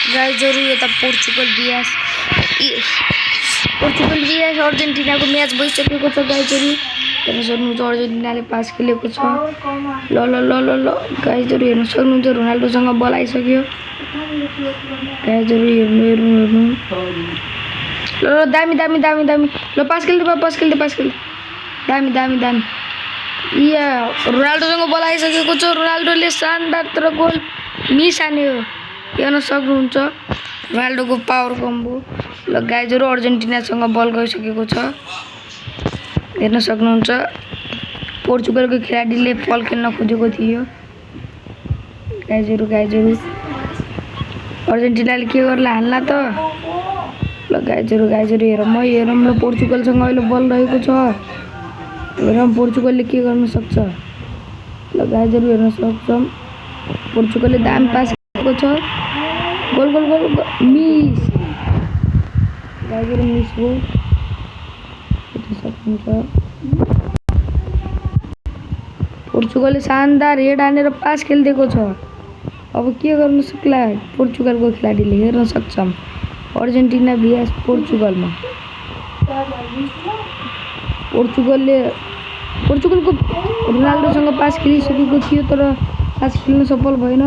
गाइजहरु यता Portugal VS अर्जेन्टिनाको match भइसकेको छ गाइजहरु। हेर्न सक्नुहुन्छ अर्जेन्टिनाले पास खेलेको छ। ल ल ल ल ल गाइजहरु हेर्न सक्नुहुन्छ रोनाल्डोसँग बल आइसक्यो। गाइजहरु हेर्नु ल दामी दामी दामी दामी ल पास खेल्दै दामी या रोनाल्डोसँग बल आइसकेको छ। रोनाल्डोले शानदार तर गोल मिस हान्यो। हेर्न सक्नुहुन्छ रोनाल्डोको पावर कम्बो। ल गाइजहरु अर्जेन्टिनासँग बल गइसकेको छ। हेर्न सक्नुहुन्छ पोर्चुगलको खेलाडीले बल खेल्न खोजेको थियो। गाइजहरु अर्जेन्टिनाले के गर्ला हान्ला त। ल गाइजहरु हेरौँ ल पोर्चुगलसँग अहिले बल रहेको छ। हेरौँ पोर्चुगलले के गर्न सक्छ। ल गाइजहरु हेर्न सक्छौँ पोर्चुगलले दामी पास खेलेको छ। Goal miss. गाइजहरु मिस हो। हेर्न सक्नुहुन्छ पोर्चुगलले शानदार हेड हानेर पास खेलिदिएको छ। अब के गर्न सक्ला पोर्चुगलको खेलाडीले। हेर्न सक्छौँ अर्जेन्टिना भिएस पोर्चुगलमा। पोर्चुगलको रोनाल्डोसँग पास खेलिसकेको थियो तर पास खेल्न सफल भएन।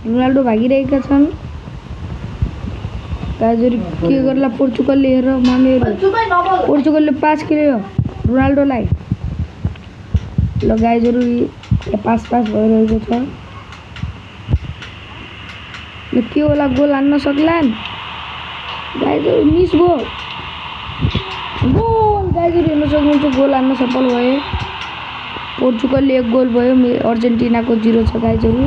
रोनाल्डो भागिरहेका छन्। गाइजहरु के गर्ला पोर्चुगलले। हेर मानेहरु पोर्चुगलले पास खेल्यो रोनाल्डोलाई। ल गाइजहरु पास भइरहेको छ। ल के होला गोल हान्न सक्लान्। गाइजहरु मिस भयो। गोल गाइजहरु हेर्न सक्नुहुन्छ गोल हान्न सफल भए। पोर्चुगलले 1 गोल भयो अर्जेन्टिनाको 0 छ। गाइजहरु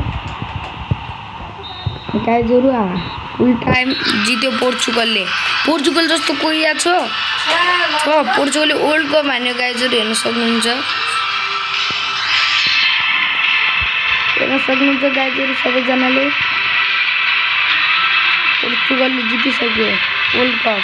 फुल टाइम जित्यो पोर्चुगल जस्तो कोही छ पोर्चुगलले वर्ल्ड कप हान्यो। गाइजहरु हेर्न सक्नुहुन्छ गाइजहरु सबैजनाले पोर्चुगलले जितिसक्यो वर्ल्ड कप।